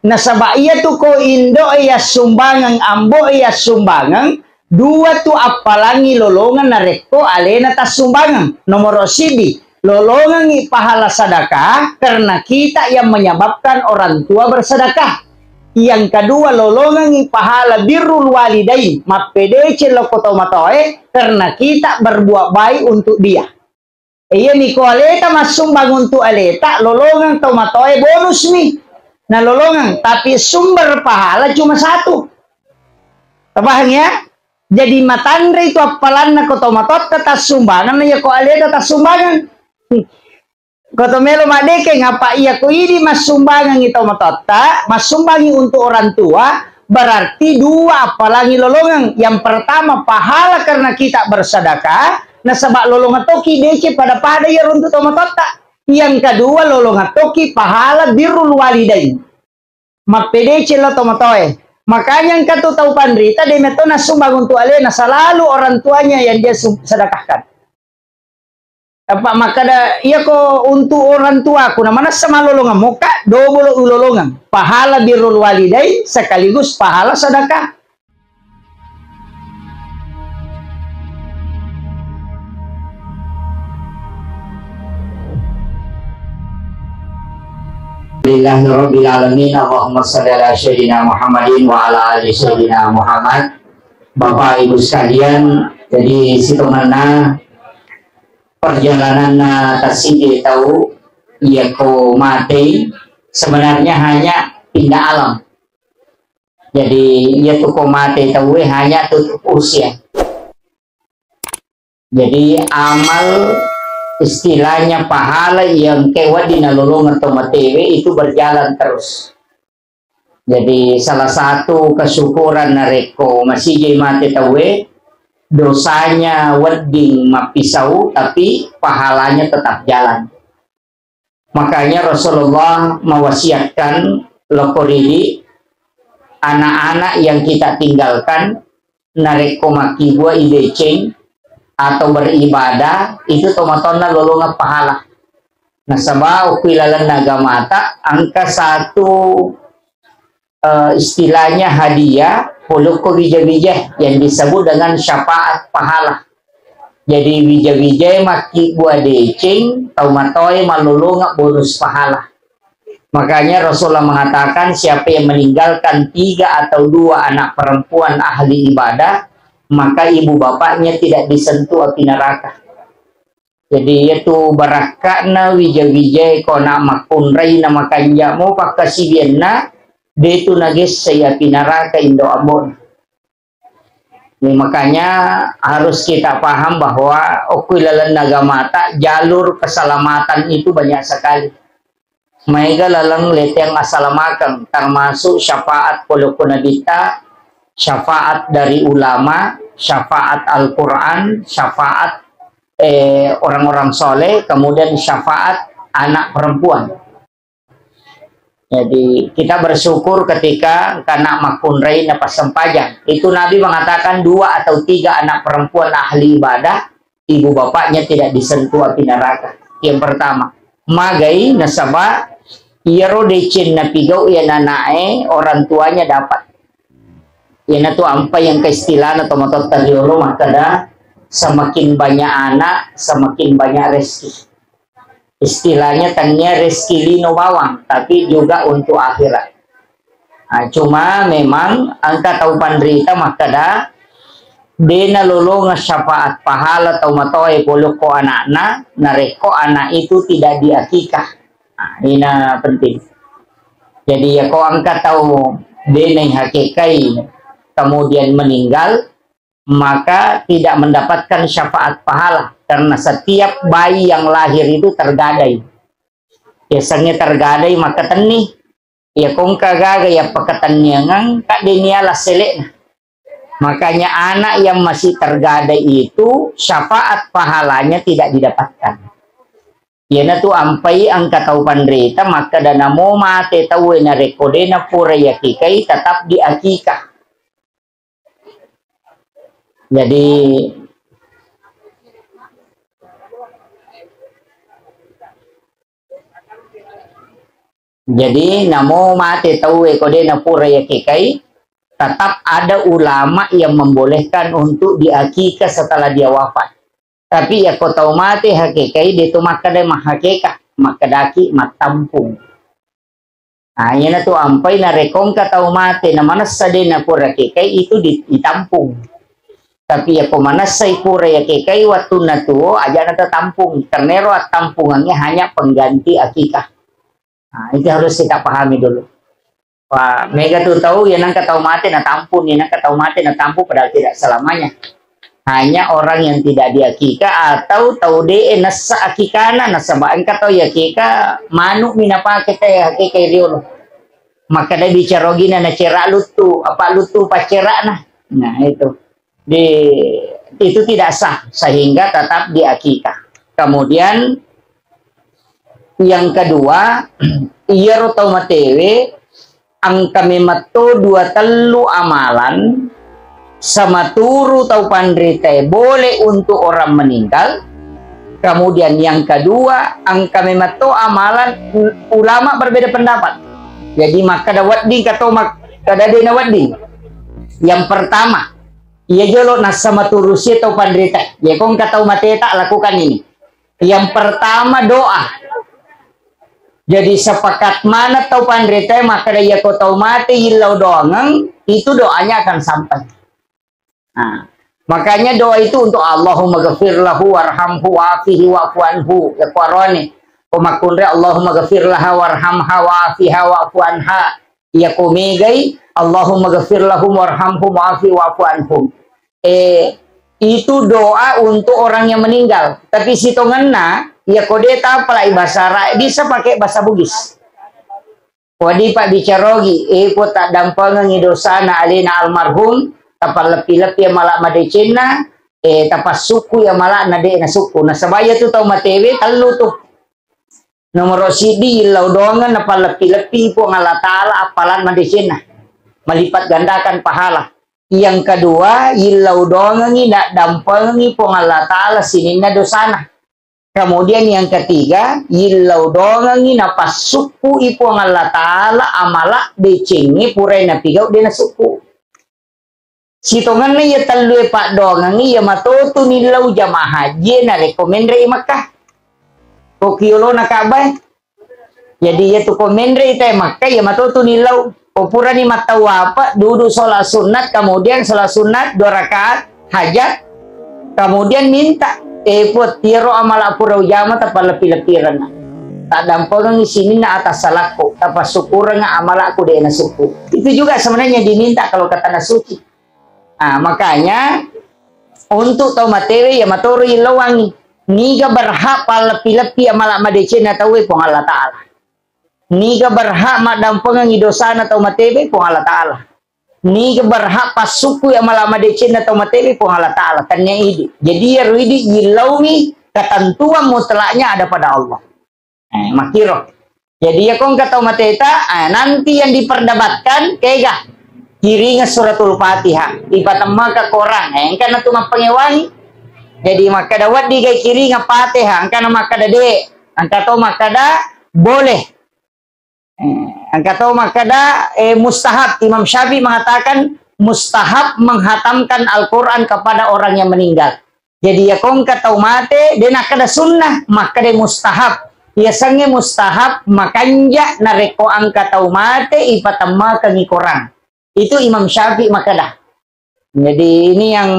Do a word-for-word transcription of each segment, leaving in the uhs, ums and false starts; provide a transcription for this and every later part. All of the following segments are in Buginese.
Nasaba iyatu ko indo'e yassumbangeng, ambo'e yassumbangeng, dua tu appalangi lolongeng narekko alena tassumbangeng. Nomoro siddi, lolongengi pahala sedekah karena kita yang menyebabkan orang tua bersedekah. Yang kedua, lolongengi pahala birrul walidain, mappedeceng lokko tomatoae karena kita berbuat baik untuk dia. Iyami ko aleta massumbang untuk aleta, lolongeng tomatoae bonusmi. Nalolongeng, tapi sumber pahala cuma satu. Tapahang ya? Jadi matanre itu appalanna ko tomatoatta tassumbangeng, na iya ko aleta tassumbangeng. Ko to melo maddekeng, apa iya ko idi massumbangengi tomatoatta, massumbangi untuk orang tua, berarti dua appalangi lolongeng. Yang pertama, pahala karena kita bersedekah, nasaba lolongeng toki deceng pada-pada iyaro untuk tomatoatta. Yang kedua, lolongeng toki pahala birrul walidain. Mappedeceng lo tomatoae. Makanya engka tu tau panrita, de metto nassumbang untuk alena, selalu orang tuanya yang dia sum-, sedekahkan. Apa makkeda, "Iyako untuk orang tuaku na manessa malolongeng mokka, dobolo ulolongeng. Pahala birrul walidain sekaligus pahala sedekah." Alhamdulillahirabbil alamin. Allahumma shalli ala sayyidina Muhammadin wa ala ali sayyidina Muhammad. Bapak Ibu sekalian, jadi sitongenna perjalananna tassiddi tau, iya ko mate, sebenarnya hanya pindah alam. Jadi, iya tu ko mate tauwe hanya tutup usia. Jadi, amal istilahnya pahala yang kewa dinalolongeng to matewe itu berjalan terus. Jadi, salah satu kesyukuran narekko masijai mate tauwe, dosanya wedding mappisau, tapi pahalanya tetap jalan. Makanya Rasulullah mewasiatkan lokko ridi anak-anak yang kita tinggalkan narekko makkibua ideceng atau beribadah, itu tomatoanna lolongeng pahala. Nasaba okko ilalenna agamata engka satu, eh, istilahnya hadiah, polokko wija-wija yang disebut dengan syafaat pahala. Jadi wija-wija makkibua deceng, tau matoe malolongeng bonus pahala. Makanya Rasulullah mengatakan, siapa yang meninggalkan tiga atau dua anak perempuan ahli ibadah, maka ibu bapaknya tidak disentuh api neraka. Jadi, iyatu barakka'na wija-wijae ko ana' makkunrai na makanja' mo pakkasiwianna, de'tu nagessai api naraka indo' ambo'na. Jadi, makanya harus kita paham bahwa okko ilalenna agamata jalur keselamatan itu banyak sekali. Maega laleng leteang assalamakeng, termasuk syafaat polokko nabitta, syafaat dari ulama, syafaat Al-Quran, syafaat, eh, orang-orang soleh, kemudian syafaat anak perempuan. Jadi, kita bersyukur ketika engka ana' makkunrai napassempajang. Itu Nabi mengatakan dua atau tiga anak perempuan ahli ibadah, ibu bapaknya tidak disentuh api neraka. Yang pertama, magai nasaba iyaro deceng napigau' iya nana'e orang tuanya dapat. Iyanatu ampai engka istilahna tomatoatta riolo makkeda, semakin banyak anak, semakin banyak rezeki. Istilahnya tania rezeki lino bawang, tapi juga untuk akhirat. Nah, cuma memang engka tau panrita makkeda, de' nalolongeng syafaat pahala tau matoae polokko ana'na, narekko anak itu tidak diakikah. Nah, ini penting. Jadi, ya, ko engka tau de' naihakikai, kemudian meninggal, maka tidak mendapatkan syafaat pahala, karena setiap bayi yang lahir itu tergadai. Yasengnge tergadai makkatenni. Iya, ko engka gaga iya pakkatenniangeng, kadde niala sele'na. Makanya anak yang masih tergadai itu syafaat pahalanya tidak didapatkan. Iyanatu ampai engka tau panrita makkeda, namo mate tauwe narekko de' napura yakikai, tetap diakikah. Jadi, Jadi, namo mate tauwe ko de napura yakekai, tetap ada ulama yang membolehkan untuk diakikah setelah dia wafat. Tapi ya ko tau mate hakekai, de to makkeda mahakeka, makkedaki mattampung. Nah, iyana tu ampai narekko engka tau mate na manessa de napura kekai, itu di-, ditampung. Tapi ya ko manessai pura yakekai wattunna tuo, aja na tatampung. Karena ero attampungannya hanya pengganti akikah. Nah, itu harus kita pahami dulu. Wah, mega tu tau, ya nangka tau mate na tampung, ya nangka tau mate na tampung, padahal tidak selamanya. Hanya orang yang tidak diakikah atau tau de nessa akikana, nasaba engka tau yakika manu mi napake te akika riolo. Maka de bicara gina na cera luttu, apa luttu pacerana. Nah, itu. Di, itu tidak sah, sehingga tetap diakikah. Kemudian yang kedua, iyaro tau matewe engka memetto dua tellu amalan, samaturu tau panritae boleh untuk orang meninggal. Kemudian yang kedua, engka memetto amalan u-, ulama berbeda pendapat. Jadi makkada wedding kato mak-, kada dena wedding. Yang pertama, iya jolo nassa maturusi tau panrita. Ya kong katau mateta lakukan ini. Yang pertama doa. Jadi sepakat mana tau panrita, maka iya ko tau mate illau doangeng, itu doanya akan sampai. Nah, makanya doa itu untuk Allahumma ghafir lahu warhamhu wa'afihi wa'fu anhu. Ya kuarone. Ko makkunre Allahumma ghafir laha warhamha wa'afiha wa'fu anha. Iya ko megai Allahumma ghafir lahum warhamhum wa'afi wa'fu anhum. Eh, itu doa untuk orang yang meninggal. Tapi sitongenna, iya ko de tapalai bahasa Arab, bisa pakai bahasa Bugis. Wadi pabbicarogi, eh, po taddampengengi dosana alena almarhum, tapalleppi-leppi amala madecenna, eh, tapassukku amala na de nasukku. Nasaba iya tu tau matewe tellu tu. Nomoro siddi, illau doangeng napalleppi-leppi Puang Allah Ta'ala appalang madecenna. Melipat gandakan pahala. Yang kedua, illau doangengi naddampengengi Puang Allah Ta'ala sininna dosana. Kemudian yang ketiga, illau doangengi napassukku i Puang Allah Ta'ala amala decengnge purai napigau de nasukku. Sitongenna iya tellue paddoangengngi iya matotu nillau jamaah haji e narekko menre i Mekkah. Ko ki yolona Ka'bah e. Jadi iya tu ko menre i tae Mekkah iya matotu nillau. Ko purani mattawapa, duduk sholat sunnat, kemudian sholat sunnat dua rakaat hajat, kemudian minta, eh, Puang, tiaro amala pura ujama tapalleppi-leppirenna. Taddampengengngi sininna atas salakku, tapassukurengnga amalaku de nasukku. Itu juga sebenarnya diminta kalau ke tanah suci. Nah, makanya untuk tau matewe iya matoro illauangngi. Niga berhak palleppi-leppi amala madecenna tauwe Puang Allah Ta'ala. Niga berhak maddampengengngi dosana tau matewe Puang Allah Ta'ala. Niga berhak passukku amala madecenna tau matewe Puang Allah Ta'ala. Tania idi. Jadi iyaro idi yillaumi ketentuan mutlaknya ada pada Allah. Eh, makkiro. Jadi, iya ko engka tau mateta, eh, nanti yang diperdebatkan, kega? Kiringeng suratul Fatihah, ipatemmaka korang. Eh, engka natu mappangewangi. Jadi, makkada wedding gai kiringeng Fatihah, engka na makkada de, engka to makkada boleh. Eh, engka to makkada, eh, mustahab. Imam Syafi'i mengatakan mustahab menghatamkan Al-Quran kepada orang yang meninggal. Jadi, iya ko engka tau mate, de nakkada sunnah, makkada mustahab. Yasengnge mustahab, makanja narekko engka tau mate, ipatemmakaengngi korang. Itu Imam Syafi'i makkada. Jadi, ini yang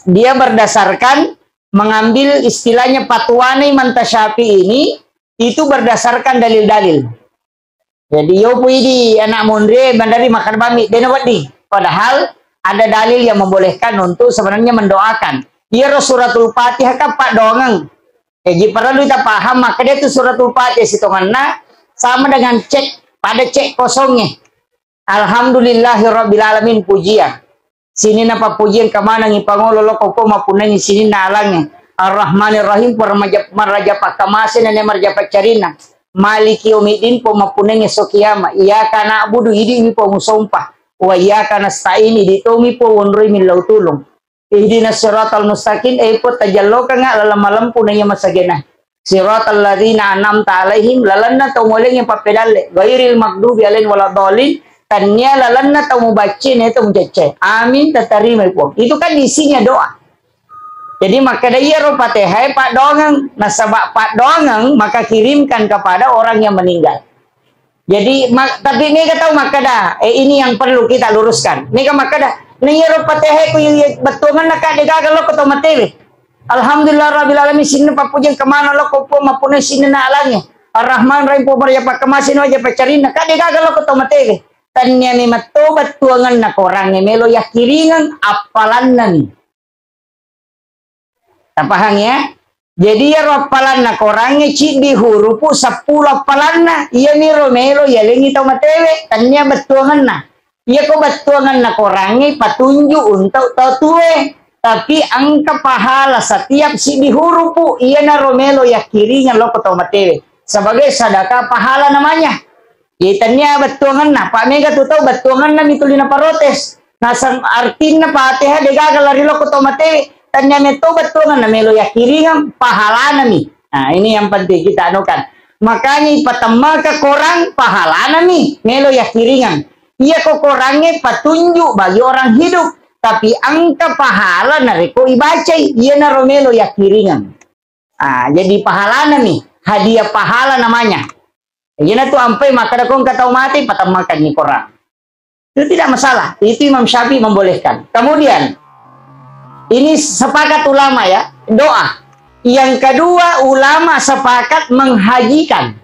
dia berdasarkan mengambil istilahnya fatwana Imam Syafi'i ini, itu berdasarkan dalil-dalil. Jadi, yopu idi anak monri, mandari makan bami, dena wedding. Padahal ada dalil yang membolehkan untuk sebenarnya mendoakan. Iyaro suratul Fatihah kan paddoangeng. Jadi, perlu kita paham, maka dia tu suratul Fatihah sitongenna sama dengan cek, pada cek kosongnya. Alhamdulillahirabbil alamin, pujian. Sininna pappujiang kamanengngi pangolo lokko ko mappunnangngi sininna alangnge. Ar-Rahmanir Rahim, Puang maraja-, maraja pakkamase nennia maraja paccarinna. Maliki yaumiddin, Puang mappunnangngi esso kiama. Iyyaka na'budu, idi mi Puang musompa. Wa iyyaka nasta'in, idi tomi Puang wonroi millau tulung. Ihdinas siratal mustaqim, e Puang tajallokengnga laleng malempu naiya masagena. Siratal ladzina an'amta alaihim, lalenna tau mualengnge pappedalle, ghairil maghdubi alaihim waladdallin, tannia lalenna tau mubacce na tau mucecce. Amin, tatarimai Puang. Itu kan isinya doa. Jadi makkeda iyaro Fatihah e paddoangeng, nasaba paddoangeng maka kirimkan kepada orang yang meninggal. Jadi, ma-, tapi mega tau makkeda, eh, ini yang perlu kita luruskan. Mega makkeda, na iyaro Fatihah ku iya bettuangenna ka de gaga lokko tau matewe. Alhamdulillah rabbil alamin, sininna pappujang kemana lokko Puang mappunai sininna alangnge. Ar-Rahman Rahim Puang maraja pakkamase waja paccarinna, ka de gaga lokko tau matewe. Tannia memang to bettuangenna korangnge melo yakkiringeng appalanna mi. Tapahang ya? Jadi iyaro appalanna korangnge ciddi hurupu seppulo appalanna. Iyaniro melo yalengi tau matewe, tannia bettuangenna. Iyako bettuangenna korangnge patunju untuk tau tue. Tapi engka pahala setiap siddi hurupu, iyanaro melo yakkiringeng lokko tau matewe. Sebagai sedekah pahala namanya. Jadi tannia bettuangenna, pa mega tu tau bettuangenna mi tuli naparotes. Naseng artinna Fatihah de gaga lari lokko tau matewe, tannia metto bettuangenna melo yakkiringeng pahalana mi. Nah, ini yang penting kita anukan. Makanya ipatemmaka korang pahalana mi melo yakkiringeng. Iyako korangnge patunjuk bagi orang hidup, tapi engka pahala narekko ibacai, iyanaro melo yakkiringeng. Ah, jadi pahalana mi, hadiah pahala namanya. Iyanatu ampai makkeda ko engka tau mate, patemmakakanni korang. Itu tidak masalah. Itu Imam Syafi'i membolehkan. Kemudian, ini sepakat ulama ya, doa. Yang kedua, ulama sepakat menghajikan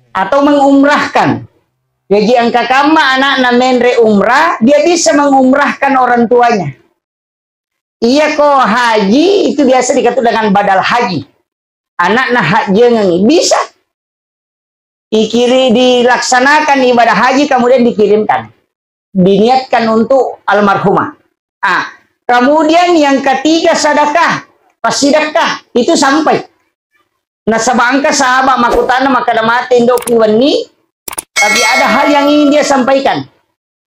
atau mengumrahkan. Jadi engka kamma anakna menre umrah, dia bisa mengumrahkan orang tuanya. Iyako haji itu biasa dikatu dengan badal haji. Anakna hajjengengi. Bisa. Ikiri-, dilaksanakan ibadah haji, kemudian dikirimkan. Diniatkan untuk almarhumah. Ah, kemudian yang ketiga sedekah, pasidekah, itu sampai. Nasaba engka sahabat makkutana makkeda mate indo'ku wenni, tapi ada hal yang ingin dia sampaikan.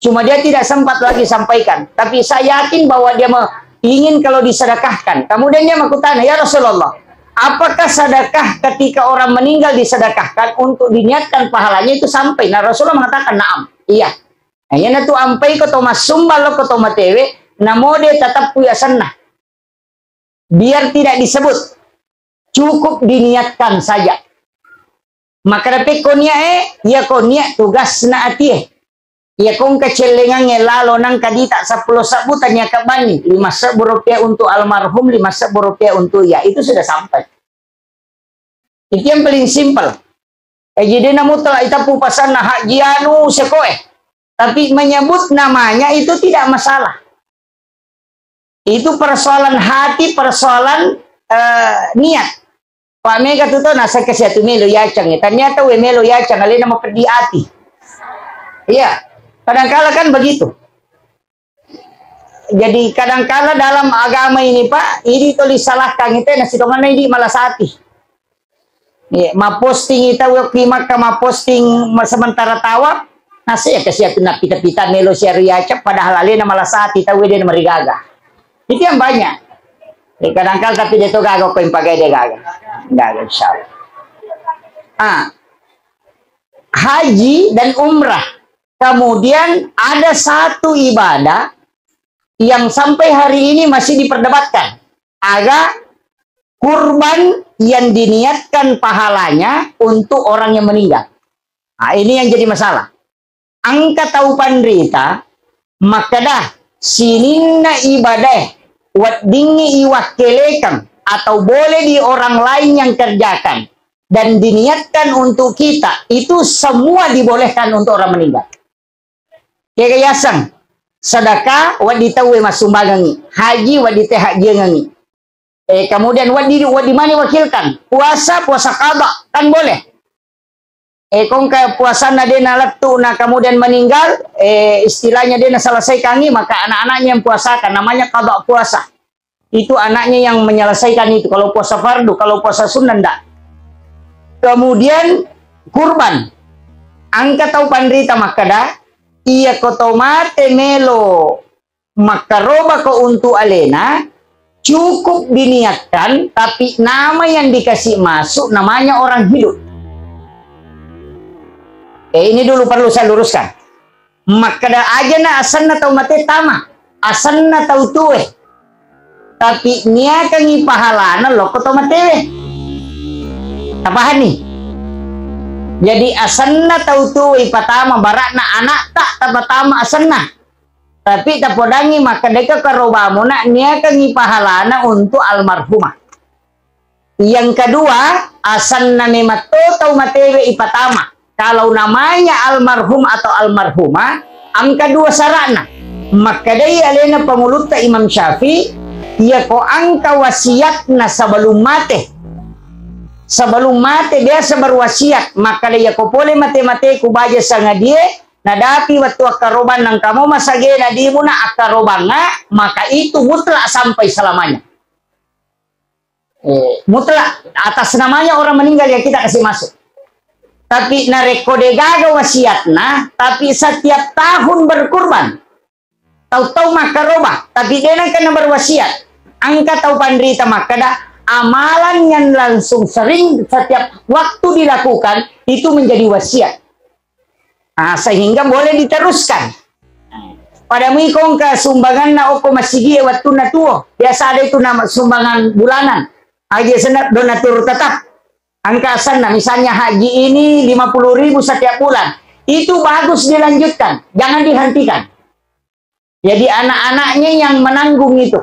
Cuma dia tidak sempat lagi sampaikan. Tapi saya yakin bahwa dia me-, ingin kalau disedekahkan. Kemudian dia makkutana, "Ya Rasulullah, apakah sedekah ketika orang meninggal disedekahkan untuk diniatkan pahalanya itu sampai?" Nah, Rasulullah mengatakan, "Naam." Iya. Nah, iyanatu ampai ko to massumbang lo ko to matewe, namode tatappu yasenna. Biar tidak disebut, cukup diniatkan saja. Makkeda pekko niat e, iyako niat tugasna atie. Iyako engka cellengangnge lalo nangka dita seppulo sebbu tania kebbanni, lima sebbu rupiah untuk almarhum, lima sebbu rupiah untuk iya, itu sudah sampai. Itu yang paling simpel. Eh, jadi namu telah itapu pasanna haji anu sekoe. Tapi menyebut namanya itu tidak masalah. Itu persoalan hati, persoalan, eh, niat. Pak mega tu tau nasakka siatu melo yacang, ya. Ternyata we melo yacang, alena mapeddi ati. Iya. Kadangkala kan begitu. Jadi kadangkala dalam agama ini, Pak, ini tuli salahkan itu, nasi donganna ini malas hati. Iya, maposting tau ki Makkah, maposting ma-, sementara tawaf, nasi ya kasihan tu napita-pita melo siaru yacap, padahal alena malas hati tau de marigaga. Itu yang banyak. Ya, kadangkala tapi de to gaga ko yang pakai de gaga. Gaga, insya Allah. Ah, haji dan umrah. Kemudian ada satu ibadah yang sampai hari ini masih diperdebatkan. Aga kurban yang diniatkan pahalanya untuk orang yang meninggal. Nah, ini yang jadi masalah. Engka tau panrita makkeda sininna ibadae weddingngi iwakkelekeng atau boleh di orang lain yang kerjakan dan diniatkan untuk kita, itu semua dibolehkan untuk orang meninggal. Kega yaseng, sedekah wedding tauwe massumbangengngi, haji wedding te hajjiengengngi. Eh, kemudian wedding, wedding mani wakilkan, puasa, puasa qada, kan boleh. Eh, kongka puasanna de nalettu na kemudian meninggal, eh, istilahnya de naselesaikangngi, maka anak-anaknya yang puasakan, namanya qada puasa. Itu anaknya yang menyelesaikan itu. Kalau puasa fardu, kalau puasa sunnah, ndak. Kemudian kurban. Engka tau panrita makkeda, iya ko tau mate melo makkarobako untuk alena, cukup diniatkan, tapi nama yang dikasih masuk namanya orang hidup. Eh, ini dulu perlu saya luruskan. Makkeda aja na asenna tau mate tama, asenna tau tue. Tapi niakangi pahalana lokko tau matewe. Tapahani? Jadi asenna tau tue ipatama, barakna anakta tapatama asenna. Tapi tapodangi makkeda ika karobamuna niakangi pahalana untuk almarhumah. Yang kedua, asenna memang to tau matewe ipatama. Kalau namanya almarhum atau almarhumah, engka dua syaratna. Makkedai alena pangulutta Imam Syafi'i, iya ko engka wasiatna sebelum mate. Sebelum mate biasa berwasiat, makkeda iya ko pole mate-mateku baja sangadie, nadapi wettu akkarobang nangka mo masagena dimuna akkarobangnga, maka itu mutlak sampai selamanya. Eh, mutlak atas namanya orang meninggal yang kita kasih masuk. Tapi narekko degaga wasiatna, tapi setiap tahun berkurban, tau-tau makkaroba, tapi de nengka berwasiat. Engka tau panrita makkeda, amalan yang langsung sering setiap waktu dilakukan itu menjadi wasiat. Ah, sehingga boleh diteruskan. Pada mui kongka sumbanganna okko masigi e wettunna tuo. Biasa ada itu nama sumbangan bulanan. Aja senna donatur tetap. Angka asenna, misalnya haji ini lima puluh ribu setiap bulan. Itu bagus dilanjutkan, jangan dihentikan. Jadi anak-anaknya yang menanggung itu.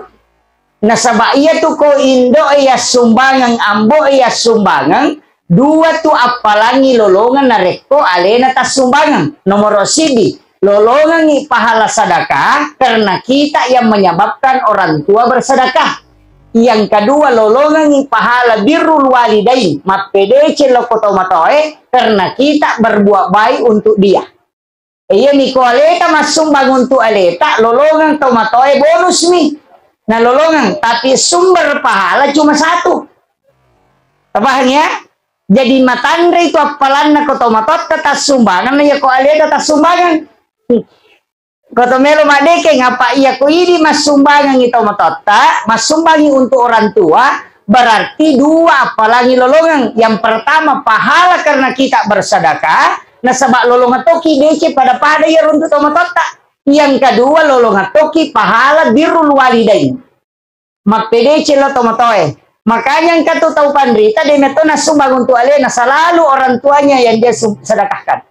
Nasaba iya tu ko indo e yassumbangeng, ambo e yassumbangeng, dua tu appalangi lolongeng narekko alena tassumbangeng. Nomoro sidi, lolongengi pahala sedekah karena kita yang menyebabkan orang tua bersedekah. Yang kedua, lolongengi pahala birrul walidain, mappedeceng lokko tomatoe karena kita berbuat baik untuk dia. Iya, niko aleta massumbang untuk aleta, lolongeng tomatoe bonus mi. Nah, lolongeng, tapi sumber pahala cuma satu. Paham ya? Jadi matanre itu appalanna ko tomatotta tassumbangan, na iya ko aleta tassumbangan. Ko to melo maddekeng, apa iya ko idi massumbangan i tomatotta, massumbangi untuk orang tua, berarti dua appalangi lolongeng. Yang pertama, pahala karena kita bersedekah, nasaba lolongeng toki deceng pada-pada iya runtu tomatotta. Yang kedua, lolongeng toki pahala birrul walidain. Mappedeceng lo tomatoe. Makanya engka tu tau panrita de metto nassumbang untuk alena, selalu orang tuanya yang dia sum-, sedekahkan.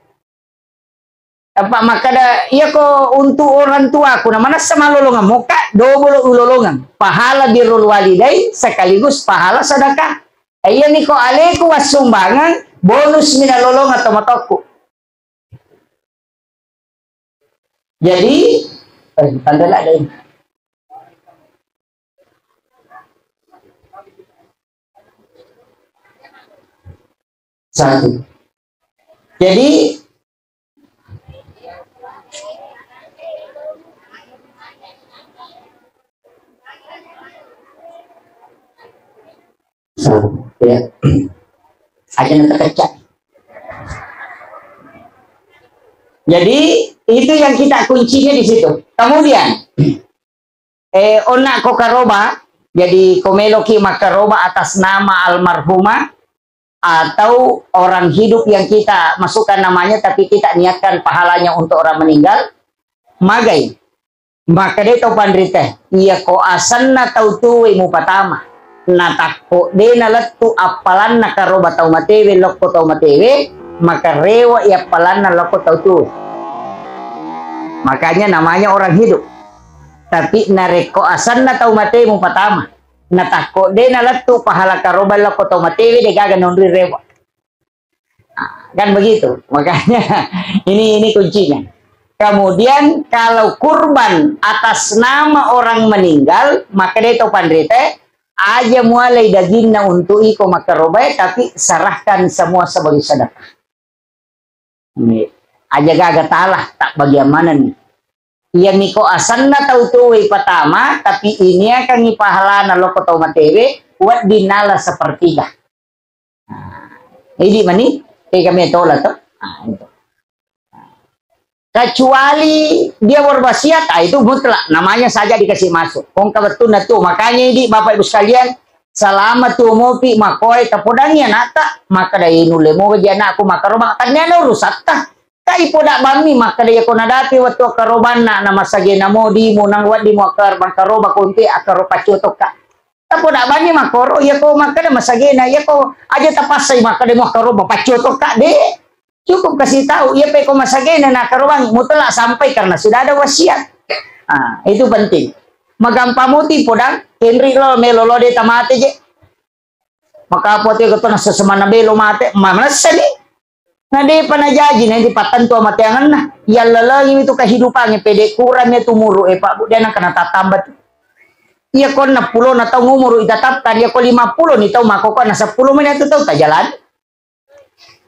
Apa makkeda, iya ko untuk orang tuaku, na manessa malolongeng mokka, dobolo ulolongeng. Pahala birrul walidai sekaligus pahala sedekah. Iya niko aleku wassumbangeng, bonus mina lolongeng tomatokku. Jadi, eh, tanda ada ini. Satu. Jadi, satu, ya. Aja nanti pecah. Jadi, itu yang kita kuncinya di situ. Kemudian, eh, onna ko karoba, jadi ko meloki makkaroba atas nama almarhumah atau orang hidup yang kita masukkan namanya tapi kita niatkan pahalanya untuk orang meninggal, magai. Maka de tau panrita, iya ko asenna tau tuwe mupatama. Natakko de nalettu appalanna karoba tau matewe lokko tau matewe, maka rewa i appalanna lokko tau tuwe. Makanya namanya orang hidup. Tapi narekko asenna tau mate mupatama, natakko de nalettu pahala karoba lokko tau matewe, de gaga nonri rewa. Nah, kan begitu. Makanya ini, ini kuncinya. Kemudian kalau kurban atas nama orang meninggal, maka de tau panrita, aja mualai dagingna untuk iko makkarobae, tapi serahkan semua sebagai sedekah. Ini aja gaga talah, tak bagian mana nih? Iya niko asenna tau tuwe patama, tapi iniakangi pahalana lokko tau matewe, wedding nala sepertiga. Nah, idi mani, tega me tola to? Nah, itu. Kecuali dia berwasiat, ah, itu mutlak, namanya saja dikasih masuk. Kongka betulna tu, makanya ini Bapak Ibu sekalian, selama tu mopi makoe tapodangi anakta, maka dai nulle moga ji anakku makaroba, kan niana urusatta. Kai poda bammi makkeda, iyako nadapi wettu akkarobanna, na masagena modimu, nang wedding mu akkar-, makkaroba konti akkaro paccotokka. Tapoda bammi makkoro, iyako makkeda masagena, iyako aja tapassai makkeda mu akkaroba paccotokka, de. Cukup kasih tahu, iya pe ko masagena na akkarobangi, mutlak sampai karena sudah ada wasiat. Ah, itu penting. Magampang moti podang, Henry lo, melo lo de tamate je. Maka apa tu, nasa semana belo mate, ma-, manessa ni. Na depa najaji, na dipattentu amateangenna. Yallalengi itu kehidupannya, pede kurang ya tu umuru, eh, Pak Bu, dia nak kena tatamba tu. Iya ko enam puluh na taung umuru itatapkan, iya ko lima puluh ni taung makkokko na sepuluh menit tu taung tajalani.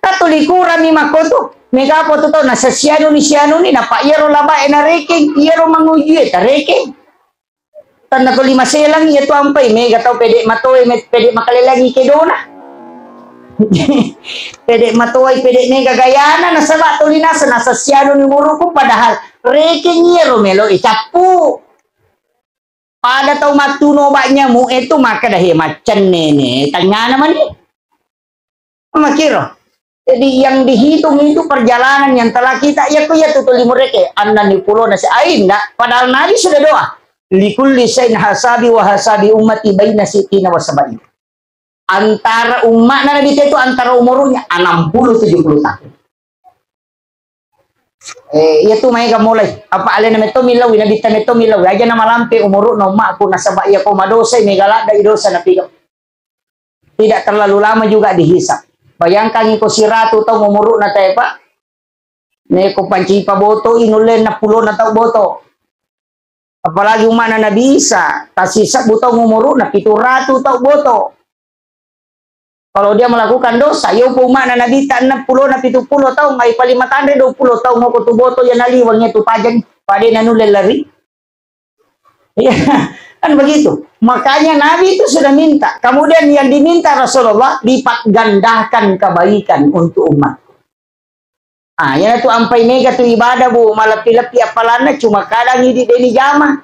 Katuli kurang ni makko tu. Mega apa tu taung na sesianu ni sianu ni, napa iya ro laba e na rekeng, iya ro manguji e tarekeng. Tanna tuli maselang iya tu ampai, mega tau pede matoe, me-, pede makalelangi kedona. Pede matoai, pede mega gayana, nasaba tuli nasa, nasa sianu ni umuruku, padahal rekeng iya ro melo e cappu. Pada tau mattuno obat nyamuk e tu makkeda he maccennene tengngana mani. Makiro. Jadi, yang dihitung itu perjalanan yang telah kita, ya, ku, ya, tu, tuli mureke, annani pulona si, ai, ndak. Padahal Nabi sudah doa, "Likulli syai'in hasabi wa hasabi ummati baina sittina wa sab'in." Antara umatna Nabi itu antara umurnya enam puluh tujuh puluh tahun. Eh, iya tu maega mulai. Apa alena metto millaui, nabitta metto millaui. Aja na malampe umuru'na ummakku, nasaba iya ko madosai, mega ladda i dosa napigau. Tidak terlalu lama juga dihisab. Bayangkan iko siratu taung umuru'na tae, Pak. Neko panci paboto i nulle enam puluh na tau boto. Apalagi umma'na Nabi Isa, tasisebbu taung umuru'na, pitu ratu tau boto. Kalau dia melakukan dosa, yo umma'na Nabi ta enam puluh na pitu puluh taung, ai paling matanre dua puluh taung moko tu boto ya naliwang ya tu pajang, pada na nulle lari. Iya, kan begitu. Makanya Nabi itu sudah minta. Kemudian yang diminta Rasulullah, lipat gandakan kebaikan untuk umat. Ah, iyanatu ampai mega tu ibadah, Bu, maleppi-leppi appalanna, cuma kadang idi deni jama.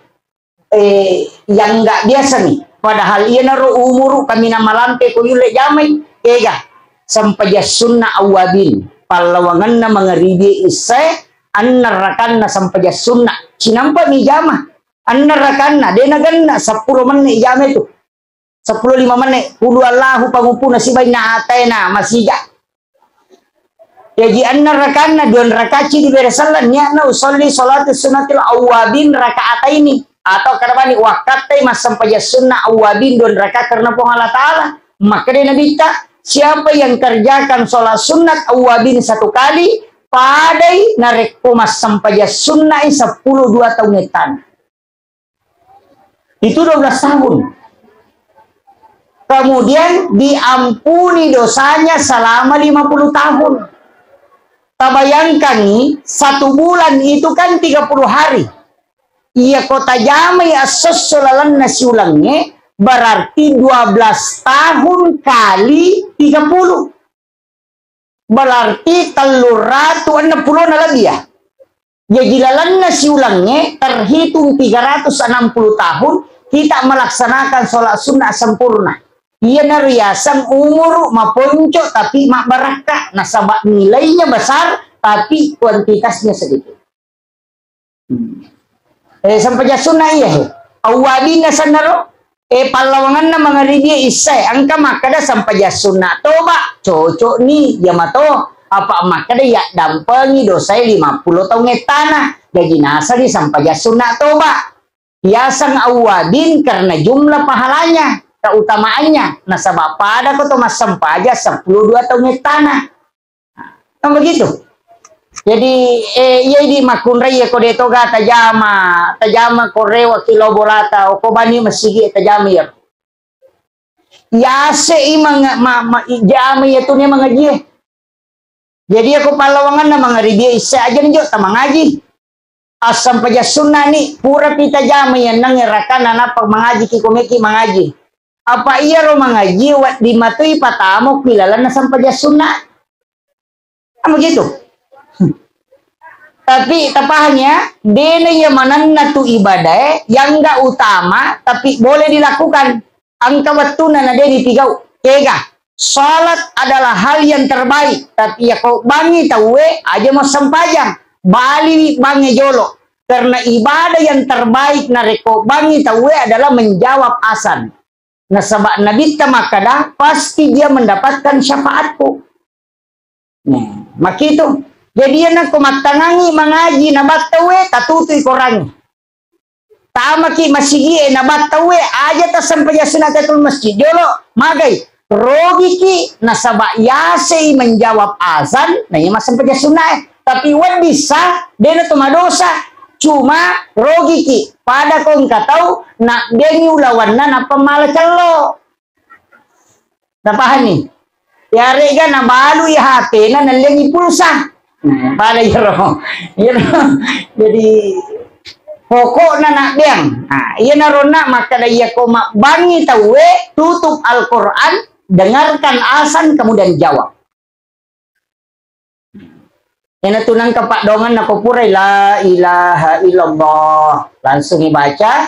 Eh, yang nggak biasa nih. Padahal iyanaro umuru kaminang malampe ko yulle jamai, ega. Sempajang sunna awwabin, pallawangenna mangaribi issae, anna rakanna sempajang sunna. Cinampa mi jama, anna rakanna, de nagenna seppulo menit jama itu. Seppulo lima menit, qul huwallahu panguppuna sibawa inna a'taina masija. Jaji enneng rakanna, dua rakacci dibere selleng, niatna usolli sholatu sunnatil awwabin raka'ataini. Atau kadabani wakkattai massempajang sunna awwabin dua rakaat karena Puang Allah Ta'ala. Makkeda Nabitta, siapa yang kerjakan sholat sunat awwabin satu kali, padai narekko massempajang sunnai seppulo dua taung ettana. Itu dua belas tahun. Kemudian diampuni dosanya selama lima puluh tahun. Tabayangkangi, satu bulan itu kan tiga puluh hari. Iya ko tajamai assosso lalenna siulengnge, berarti dua belas tahun kali tiga puluh. Berarti telluratu enneng pulona lebbi, ya. Jaji lalenna siulengnge terhitung tiga ratus enam puluh tahun kita melaksanakan sholat sunnah sempurna. Iyana riaseng umuru maponco tapi mabbarakka, nasaba nilainya besar tapi kuantitasnya sedikit. Hmm. Eh, sempajang sunna iya, he. Awwabinna sennaro, eh, pallawangenna mangaribi issae, engka makkeda sempajang sunna toba, cocok ni, iya mato. Apa makkeda yaddampengi dosae lima puluh taung ettana, jaji nasani sempajang sunna toba. Yaseng awwabin karena jumlah pahalanya, keutamaannya, nasaba pada ko to massempajang seppulo dua taung ettana. Kan begitu. Jadi, eh, iya idi makkunrai iya ko de toga tajama, tajama ko rewa ki lao bolata, ko bani masigi tajama iya. Yase i manga-, ma-, ma-, i jama iya tu ne mangaji e. Jadi iya ko pallawangenna mangaribi issae aja njo tamangaji. Assempajang sunna ni, purapi tajama iya enneng rakanna nappa mangaji ki ko meki mangaji. Apa iyaro mangaji wedding matoi patamo ki lalenna sempajang sunna. Kan begitu? Hmm. Tapi tapahang ya, dena iya manenna tu ibadae yang enggak utama, tapi boleh dilakukan. Engka wettuna na de dipigau. Kega, salat adalah hal yang terbaik, tapi ya kau bangi tauwe aja mau sempajang, bali bangi jolo. Karena ibadah yang terbaik narekko bangi tauwe adalah menjawab azan. Nasaba Nabitta makkada, "Pasti dia mendapatkan syafaatku." Nah, makkitu. Jadi, iya nakko mattangangi mangaji na battauwe, tatutui korangnge. Tamaki masigie na battauwe, aja tassempajang sunna tahiyatul masjid. Jolo, magai. Rogiki, nasaba yasei menjawab azan, na iya massempajang sunnae. Tapi wedding sah, dena to madosa. Cuma rogiki, pada ko engka tau, nabbengi ulawanna nappa mala cello. Napahanni? Yarega nabalui H P-na, nallengi pulsa. Nah, pada iyaro. Iyaro. Jadi, pokokna nabbeang. Nah, iyanaro na makkada, iya ko mabbangi tauwe, tutup Al-Quran, dengarkan azan, kemudian jawab. Iyanatu nengka paddoangenna ko purai la ilaha illallah. Langsung ibaca,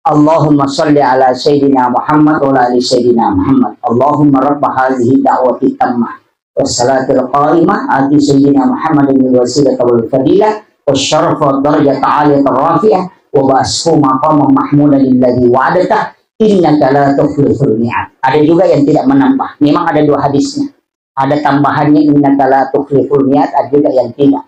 "Allahumma salli ala Sayyidina Muhammad wa ala ali Sayyidina Muhammad. Allahumma rabba hadhihi da'wati tammah. Wassalatil qaimah ati Sayyidina Muhammadin wal wasilata wal fadilah. Wasyarafa wad darajata aliyata rafi'ah. Wa ba'ashu maqamah mahmudan alladhi wa'adtah. Innaka la tukhliful mi'ad." Ada juga yang tidak menambah. Memang ada dua hadisnya. Ada tambahannya, "Innaka la tukhliful mi'ad", ada juga yang tidak.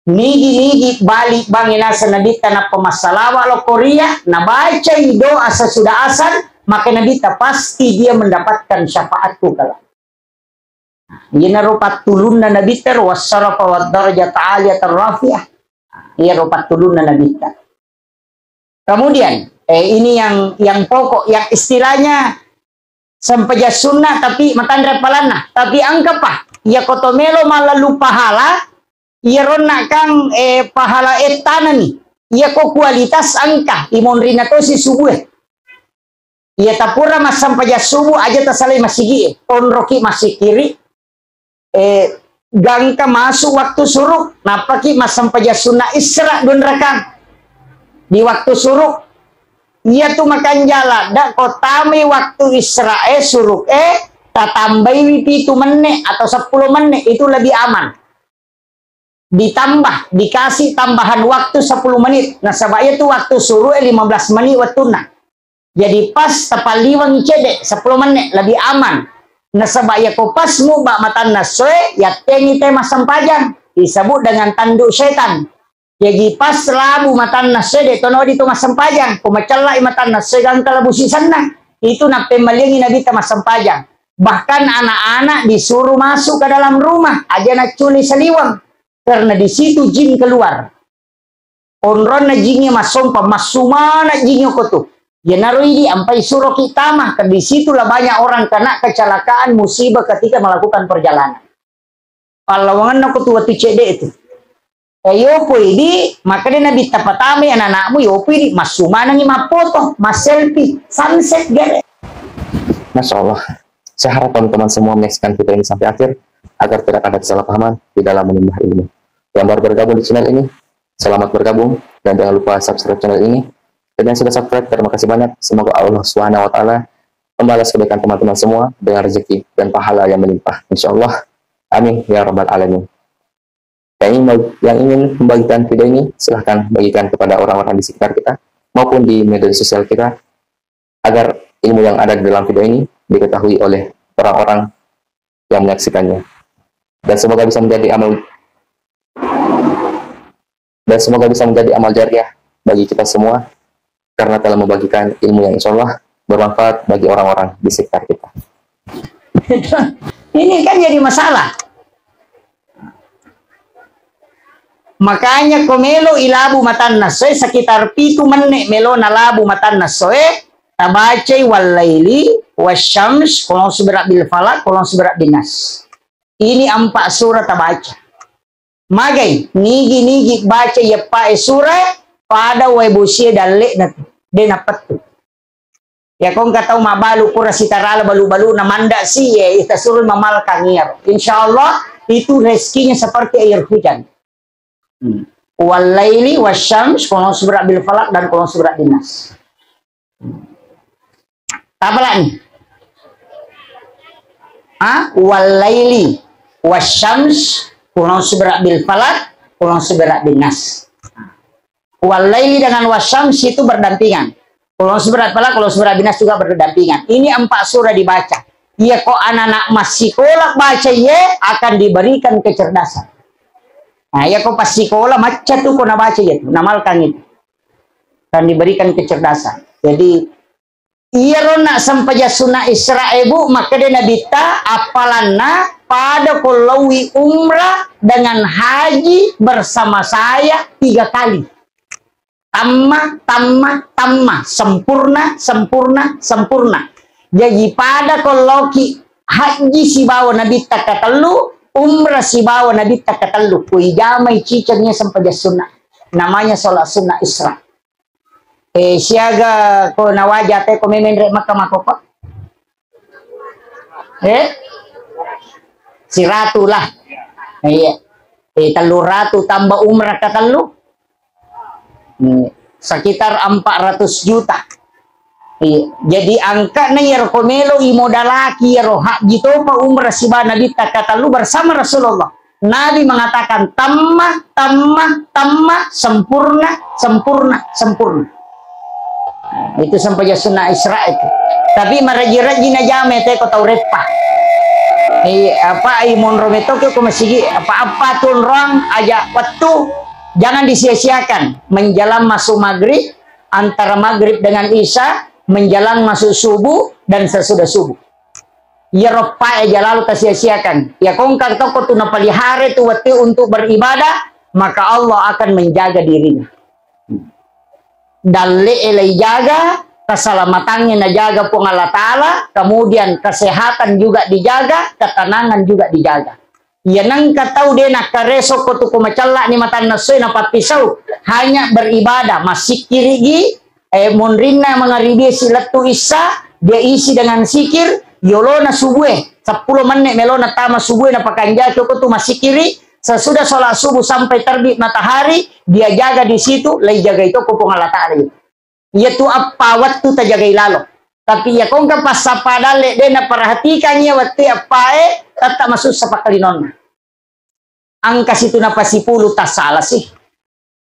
Nigi-nigi bali bangi naseng Nabitta nappa massalawa lokko ria, nabacai doa sesudah azan, maka Nabitta pasti dia mendapatkan syafaatku kelak. Iyanaro pattulunna Nabitta ro, "Wassarafa wad darajata aliyata rafi'ah." Iyaro pattulunna Nabitta. Kemudian, eh, ini yang, yang pokok, yang istilahnya sempajang sunna tapi matanre pahalanna. Tapi engkapa? Iya ko to melo mallalu pahala, iya ronna kang, eh, pahala ettanani. Iya ko kualitas engka, imonrina tosi subuh. Iya tapura massempajang subuh aja tasalai masigi, onroki massikiri, eh, gangka masuk waktu suruk, nappaki massempajang sunna Isra dua rakang. Di waktu suruk, iya tu makanjala, dak ko tamai waktu Isra e, suruk e, tatambaiwi pitu menit atau sepuluh menit, itu lebih aman. Ditambah, dikasih tambahan waktu sepuluh menit. Nasaba iya tu waktu suruk e lima belas menit wettunna. Jadi pas tapalliwengi cedde, sepuluh menit, lebih aman. Nasaba iya ko pas mubba matanna essoe, yattengi te massempajang, disebut dengan tanduk setan. Jaji pas labu matanna essoe, de tono di to massempajang. Ko macellai matanna essoe, gangka labu sisenna. Itu nappemaliangi Nabitta massempajang. Bahkan anak-anak disuruh masuk ke dalam rumah, aja nacculi saliweng. Karena di situ jin keluar. Onronna jingnge massompa, massumana jingnge okko tu. Iyanaro idi ampai suroki tama, ke di situlah banyak orang kena kecelakaan, musibah ketika melakukan perjalanan. Pallawangenna okko tu wettu cedde itu. Eh, yopo idi, makanya Nabitta patamai anak-anakmu, yopo idi, massumanangi mappoto, masselfie, sunset gere. Masya Allah. Saya harap teman-teman semua menyaksikan video ini sampai akhir, agar tidak ada kesalahpahaman di dalam menimba ilmu. Yang baru bergabung di channel ini, selamat bergabung dan jangan lupa subscribe channel ini. Dan yang sudah subscribe, terima kasih banyak. Semoga Allah Subhanahu wa Ta'ala membalas kebaikan teman-teman semua dengan rezeki dan pahala yang melimpah. Insya Allah. Amin ya Rabbal Alamin. Yang ingin, yang ingin membagikan video ini, silahkan bagikan kepada orang-orang di sekitar kita maupun di media sosial kita, agar ilmu yang ada di dalam video ini diketahui oleh orang-orang yang menyaksikannya. Dan semoga bisa menjadi amal, dan semoga bisa menjadi amal jariah bagi kita semua karena telah membagikan ilmu yang insya Allah bermanfaat bagi orang-orang di sekitar kita. Ini kan jadi masalah. Makanya ko melo ilabu matanna soe, sekitar pitu menit melo nalabu matanna soe, tabacai wallaili, wasyams, qul a'udzu birabbil falaq, qul a'udzu birabbin nas. Ini empat surah tabaca. Magai, nigi-nigi baca iyeppae sura, pada wae bosie dalle'na tu, de napettu. Ya, ko engka tau mabalu pura sitarala balu-balu na manda si, ye, ita suruh mamalkang iyaro. Insya Allah, itu rezekinya seperti air hujan. Hmm. Wallaili wasyams, qul a'udzu birabbil falaq, dan qul a'udzu birabbin nas. Tapalani. Ah, wallaili wasyams, qul a'udzu birabbil falaq, qul a'udzu birabbin nas. Wallaili dengan wasyams itu berdampingan. Qul a'udzu birabbil falaq, qul a'udzu birabbin nas juga berdampingan. Ini empat surah dibaca. Iya ko anak-anak massikola baca iye akan diberikan kecerdasan. Nah, iya ko passikola macca tu ko nabaca iye tu, namalkang itu. Akan diberikan kecerdasan. Jadi, iyaro na sempajang sunna Isra e, Bu, makkeda Nabitta, appalanna pada ko laowi umrah dengan haji bersama saya tiga kali. Tamma, tamma, tamma, sempurna, sempurna, sempurna. Jaji pada ko laoki haji sibawa Nabitta katellu, umrah sibawa Nabitta katellu. Kui jamai ciceng iya sempajang sunna. Namanya sholat sunnah Isra. Eh, siaga ko nawaja te ko memenre Makkah makkokko? Eh? Siratu lah. Iya. Eh, tellu ratu tambah umrah katellu. Hmm, sekitar empat ratus juta. Iya. Jadi angkana iyaro ko melo i modalaki iyaro haji topa umrah siba Nabitta katellu bersama Rasulullah. Nabi mengatakan, "Tamma, tamma, tamma, sempurna, sempurna, sempurna." Nah, itu sempajang sunnah Isra itu. Tapi maraji-raji najama te ko tau reppa. Eh, apa, ai monro metoki ko masigi, apa-apa tu onroang aja waktu, jangan disia-siakan. Menjelang masuk maghrib, antara maghrib dengan isya, menjelang masuk subuh, dan sesudah subuh. Iyaro eppae aja lalo tasia-siakan. Iya ko engka tokko tu napalihara tu wettu untuk beribadah, maka Allah akan menjaga dirinya. Dalle'e laijaga, keselamatannya najaga Puang Allah Ta'ala, kemudian kesehatan juga dijaga, ketenangan juga dijaga. Iya nengka tau de nakkareso ko tu ko macella'ni matanna essoe napappisau, hanya beribadah, massikkirigi, eh, monrinna mangaribie silettu issa, dia isi dengan sikir, yolona subue, seppulo menit melona tama subue napakanjaki ko tu massikkiri, sesudah sholat subuh sampai terbit matahari, dia jaga di situ, laijagai to ko Puang Allah Ta'ala itu. Iyatu eppa wettu tajagai lalo. Tapi iya ko engka passappa dalle de naperhatikan iya wettu eppae, tette masussa pakkalinonna. Engka situ napasipulu tassala sih.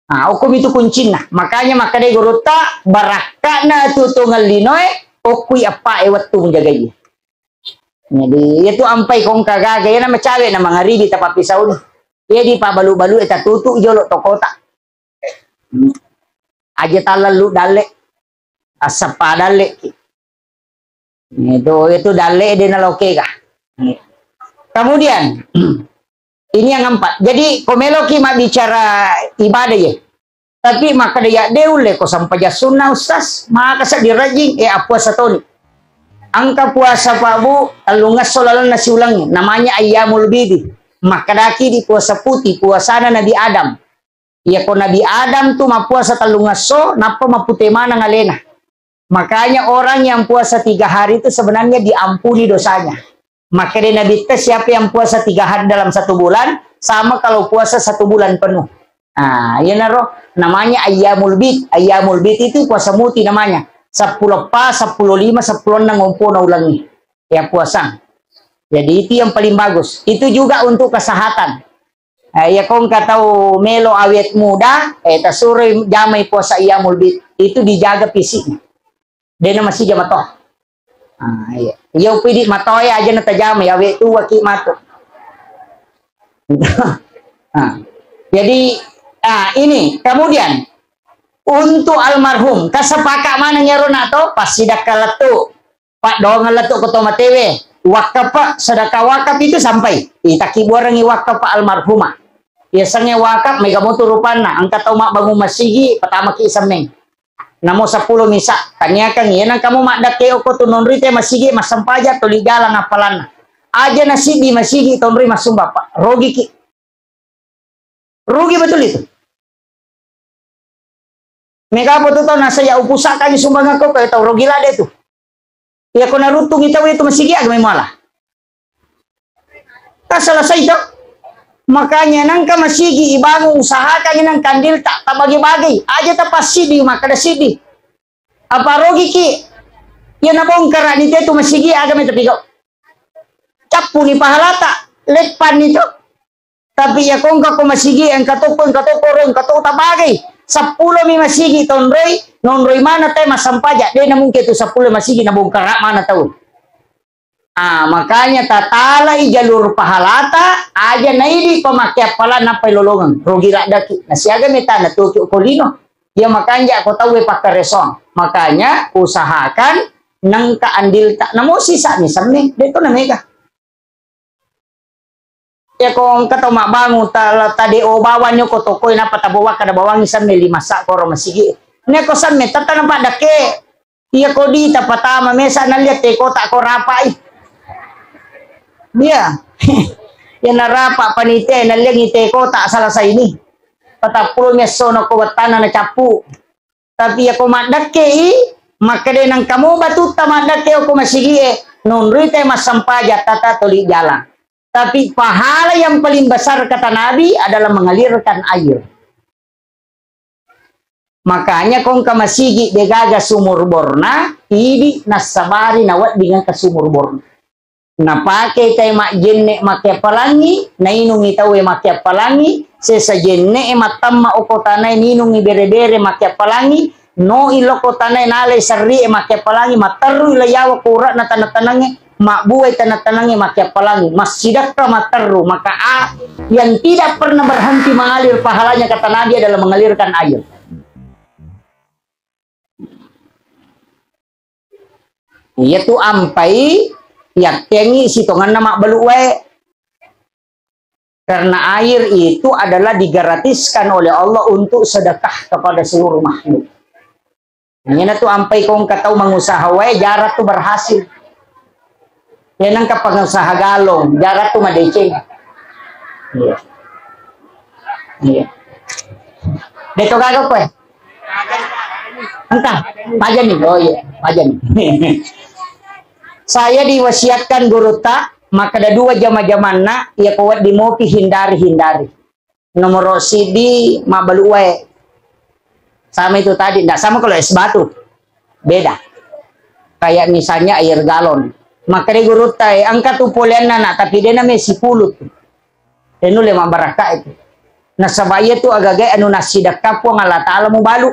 Nah, okkomi tu kuncinna. Makanya makkedai gurutta, barakka'na tu tongeng linoe, okkui eppae wettu mujagai. Jadi, iyatu ampai ko engka gaga, iyana macawe na mangaribi tapappisauni. Iya di pabalu-balu e tatutu jolo tokota. Aja tallallu dalle. Assappa dalle ki. Itu, itu dalle de nalokega. Kemudian, ini yang empat. Jadi, ko meloki mabbicara ibadah ye. Tapi makkeda ya de ulle ko sempajang sunna, Ustaz. Maka seddi rajing, eh, appuasa toni. Engka puasa Pak Bu, tellungesso lalenna siulengnge. Namanya ayyamul bidi. Makkedaki di puasa putih, puasana Nabi Adam. Iya ko Nabi Adam tu mappuasa tellungesso, nappa mapute maneng alena. Makanya orang yang puasa tiga hari itu sebenarnya diampuni dosanya. Makkeda Nabitta, siapa yang puasa tiga hari dalam satu bulan, sama kalau puasa satu bulan penuh. Nah, iyanaro namanya ayyamul bid. Ayyamul bid itu puasa muti namanya. Seppulo eppa, seppulo lima, seppulo enneng ompona ulengnge. Ya puasa. Jadi itu yang paling bagus. Itu juga untuk kesehatan. Eh, iya ko engka tau melo awet muda, eh, tasuroi jamai puasa ayyamul bid. Itu dijaga fisiknya. Dena masija mato. Ah, iya. Iya upidi matoe aja natajamai, awet tuaki mato. Ah. Jadi, ah, ini. Kemudian, untuk almarhum, kasepaka maneng iyaro na to, passidakka lettu. Paddoangeng lettu ko to matewe, wakaf, sedekah wakaf itu sampai. Itakkibuarengngi wakaf almarhumah. Yasengnge wakaf, mega motu rupanna, engka tau mabbangung masigi, patamaki semmeng. Namo seppulo misa, taniakeng, iya nengka mo maddekke okko tu nonrite masigi, massempajang, toli jalang appalanna. Aja nasiddi masigi, tonroi massumba, Pak. Rogiki. Rugi betul itu. Mega apa tu tau nasa ya upusakkangi sumbangakko, kayak tau rugi lade tu. Iya ko naruttungi tau itu masigi aga mai muala. Kan selesai to. Makanya nengka masigi ibangun, usahakan nengka andilta tabagi-bagi. Aja tapassidi makkeda sidi. Apa rogiki? Iya nabongkara ni tetu masigi aga meta pigau. Cappu ni pahalata, leppan ni tu. Tapi iya kongka ko masigi engka tokko, engka tokko ro, engka tokko tabagai. Seppulo mi masigi tonroi, nonroi mana te massampaja. De na mungkin tu seppulo masigi nabongkara mana tau. Ah, makanya tatalai jalur pahalata, aja naidi pemakai appalan nappai lolongeng. Rogi raddaki. Nasiaga metana tuki ko lino. Ya makanja ko tauwe pakkaresoang. Makanya usahakan nengka andilta. Namo sisa mi semme. De to na mega. Ya ko engka tau mabbangung ta, ta D O bawang ko tokoi napa tabawa kada bawangi semme lima sa koro masigi. Ne ko semme tata na padake. Iya ko dita patama mesa nalliang te kota ko rapai. Iya. Ya narapa panitia nalliangi te kota selesai ini. Patappulo mi essono ko wettana na cappu. Tapi iya ko maddekke i, makkeda nengka mo batutta maddekke ko masigi e, nonroi te massampaja tata toli jalan. Tapi pahala yang paling besar kata Nabi adalah mengalirkan air. Makanya kongka masigi degaga sumur borna, idi nassabari nawedding engka sumur borna. Napake tai majjenne makke pelangi, nainungi tauwe makke pelangi, sesa jenne e mattamma oko tanae ninungi bere-bere makke pelangi, no iloko tanae nalai serri e makke pelangi, matterru ila yawa kura'na tanah-tanange, mabbuai tanah-tanange makke pelangi, massidakka matterru, maka a, yang tidak pernah berhenti mengalir pahalanya kata Nabi adalah mengalirkan air. Iyatu ampai yakkengi sitongenna mabbalu wae. Karena air itu adalah digratiskan oleh Allah untuk sedekah kepada seluruh makhluk. Iyana tu ampai kongka tau mangusaha wae, jarang tu berhasil. Iya nengka pengusaha galon, jarang tu madeceng. Iya. Iya. Deto gaga kowe? Engka, pajani. Oh iya, pajani. Saya diwasiatkan gurutta, makkeda dua jama-jamanna, iya ko wedding mopi hindari, hindari. Nomor sidi mabbalu wae. Sama itu tadi, ndak sama kalau es batu. Beda. Kayak misalnya air galon. Makkeda gurutta, eh, engka tu poleanna nak, tapi de name sipulu tu. De nulle mabbarakka itu. Nasaba iya tu agaga anu nassidekka Puang Allah Taala mubalu.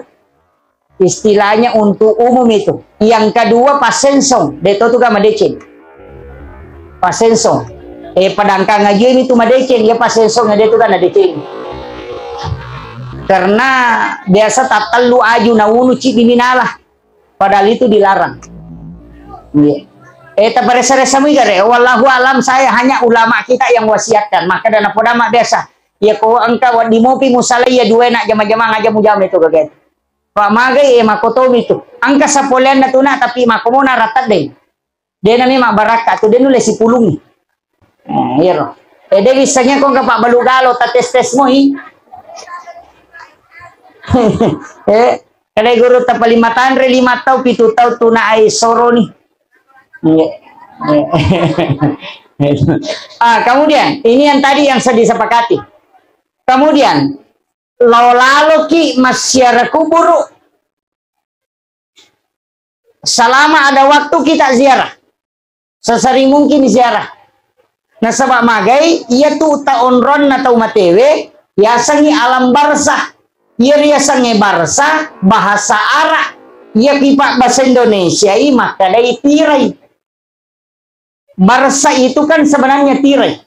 Istilahnya untuk umum itu. Yang kedua, pasensong. De to tu ga madeceng. Pasensong. Eh, padangkang ngaji ini tu madeceng, ya pasensong, de tu ga nadeceng. Karena biasa tattellu aju naunu cibbi minala. Padahal itu dilarang. Iya. Eh, taparesa-resa mui gare. Wallahu alam, saya hanya ulama kita yang wasiatkan. Maka dana podama biasa. Ya ko engka wedding mopi musalai ya dua nak jama-jama ngaja mujama itu kaget. Pak magai, eh, makotomi tu. Engka sapoleanna tu nak, tapi makomona rata deh. De nami mabbarakka tu, de nulle sipulungi. Eh, iyaro. Eh, de wissengnge ko engka pabbalu galo, ta tes-tes moi. Eh, kada guru ta paling matanre lima tau, pitu tau tuna ai soroni. Iya. Ah, kemudian ini yang tadi yang sudah disepakati. Kemudian lao laloki massiara kuburu. Selama ada waktu kita ziarah. Sesering mungkin ziarah. Nasaba magai, iya tu ta onronna tau matewe, yasengi alam barzah. Iya riasengnge barzah, bahasa Arab. Iya kipa bahasa Indonesia i makkedai tirai. Barzah itu kan sebenarnya tirai.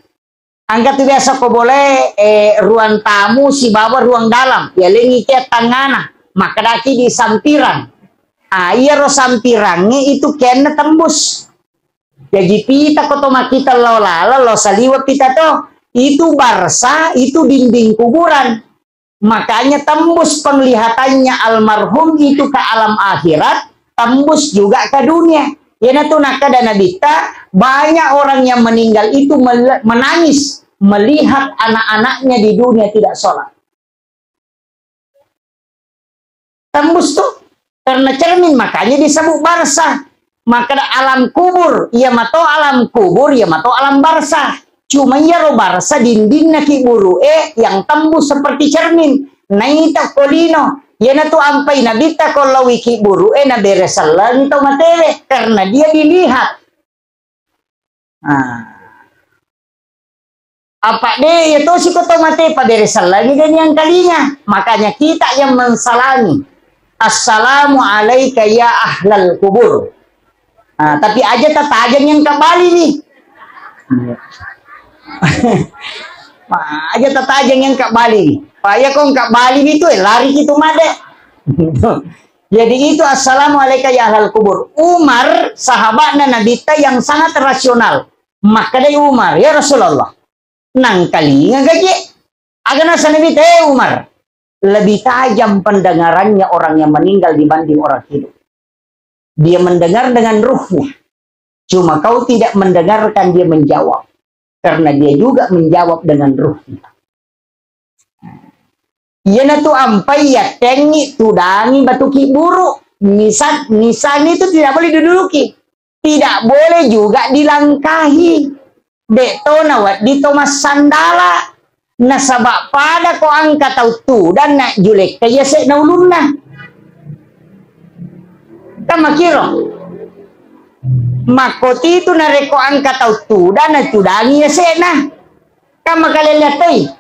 Engka tu biasa ko bolae, eh, ruang tamu sibawa ruang dalam. Yalengi ke tangngana, makkedaki di sampirang. Ah, iyaro sampirangnge itu kenna tembus. Jaji pita ko to makkita lao laleng, lao saliweng pita to. Itu barzah, itu dinding kuburan. Makanya tembus penglihatannya almarhum itu ke alam akhirat, tembus juga ke dunia. Iyanatu nakkeda Nabitta, banyak orang yang meninggal itu mel-, menangis melihat anak-anaknya di dunia tidak sholat. Tembus tuh, karena cermin, makanya disebut barzah. Makkeda alam kubur, iya mato alam kubur, iya mato alam barzah. Cuma iyaro barsa dindinna kibburu'e yang tembus seperti cermin. Naita ko lino. Iyanatu ampai Nabitta ko laowi kibburu'e nabere sellengi tau matewe karena dia dilihat. Nah. Apa de, iya tosi ko tau mate pabere sellengi de niangkalinga. Makanya kita yang mensalami. Assalamu alaika ya ahlal kubur. Nah, tapi aja tatajeng yang kabali nih. Aja tatajeng yang kabali nih. Paya kong kabali itu eh, lari gitu made. Jadi itu assalamu alaika ya ahlal kubur. Umar sahabatna Nabitta yang sangat rasional. Makkedai Umar, "Ya Rasulullah, nangkalinga gaje." Aga nasa Nabitta, "Eh Umar, lebih tajam pendengarannya orang yang meninggal dibanding orang hidup. Dia mendengar dengan ruhnya. Cuma kau tidak mendengarkan dia menjawab. Karena dia juga menjawab dengan ruhnya." Iyanatu ampai yattengngi tudangi batu kiburu. Nisan, nisan itu tidak boleh diduduki. Tidak boleh juga dilangkahi. Dek to nawedding to massandala. Nasaba pada ko angka tau tudang na julekka yase na ulunna. Kan makiro. Makkoti tu narekko angka tau tudang na tudangi yase na. Kan makalellettoi.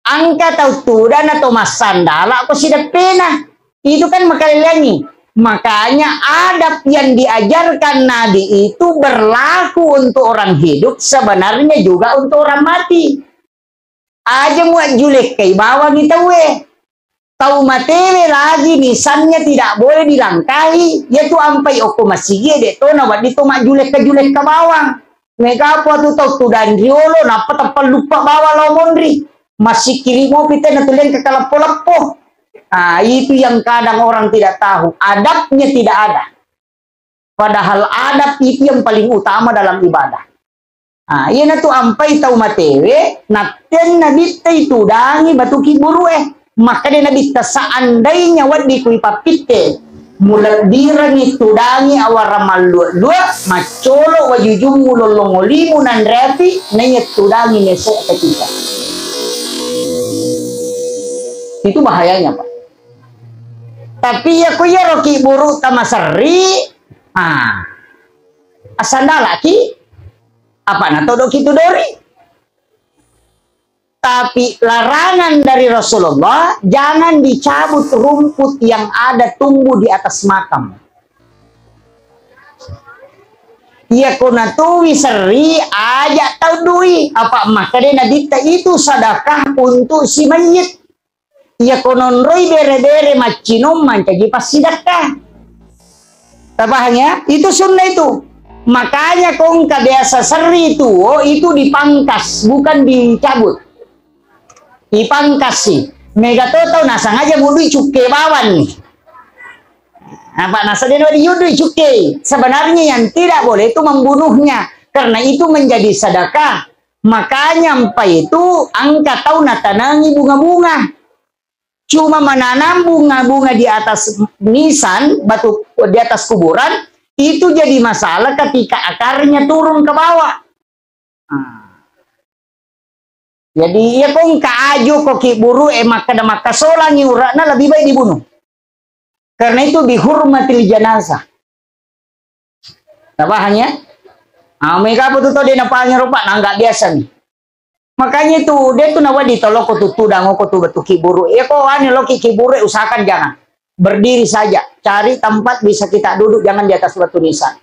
Angka tau tudang na to massandala ko sideppena. Itu kan makalelleangi. Makanya adab yang diajarkan Nabi itu berlaku untuk orang hidup, sebenarnya juga untuk orang mati. Aja muajjulekkai bawangi tauwe. Tau matewe lagi nisannya tidak boleh dilangkahi, yatu ampai okko masigi dek to nawedding to majjulekka-julekka bawang. Mega apa tu tau tudang riolo, nappa teppang luppa bawang lao monri. Massikkiri mopi tena tuleng ke kaleppo-leppo. Ah, itu yang kadang orang tidak tahu. Adabnya tidak ada. Padahal adab itu yang paling utama dalam ibadah. Ah, iyanatu ampai tau matewe, nattenna bittai tudangi batu kiburu e. Makkeda Nabitta, "Seandainya wedding kui pappitte, mulebbirengi tudangi awara mallua-lua, maccolo wajujummu lollong olimu nanre api, naiya tudangi nese'ta kita." Itu bahayanya, Pak. Tapi iya ku iyaro kiburu tamaserri, ah, assandalaki, apa natodoki tudori. Tapi larangan dari Rasulullah, jangan dicabut rumput yang ada tumbuh di atas makam. Iya ko natuwi serri, aja tau dui, apa makkeda Nabitta itu sedekah untuk si mayit. Iya ko nonroi bere-bere maccinong mancaji passidekka. Tapahang ya? Itu sunnah itu. Makanya kongka biasa serri tuo itu dipangkas, bukan dicabut. Dipangkassi. Mega to tau nasengaja mudui cukke bawang nih. Apa nasa deno diudui cukke? Sebenarnya yang tidak boleh itu membunuhnya, karena itu menjadi sedekah. Makanya empai itu angka tau natanangi bunga-bunga. Cuma menanam bunga-bunga di atas nisan, batu di atas kuburan, itu jadi masalah ketika akarnya turun ke bawah. Nah. Jadi iya kongka aju ko kiburu e makkeda makkasolangi ura'na lebih baik dibunuh. Karena itu bihurmatil janazah. Tapahang ya? Ah, mega apa tu tau de napahang rupa, nah, nggak biasa nih. Makanya itu, de tu nawedding toloko tu tudang ko tu batu kiburu. Ya ko anu loki kiburu, usahakan jangan. Berdiri saja, cari tempat bisa kita duduk, jangan di atas batu nisan.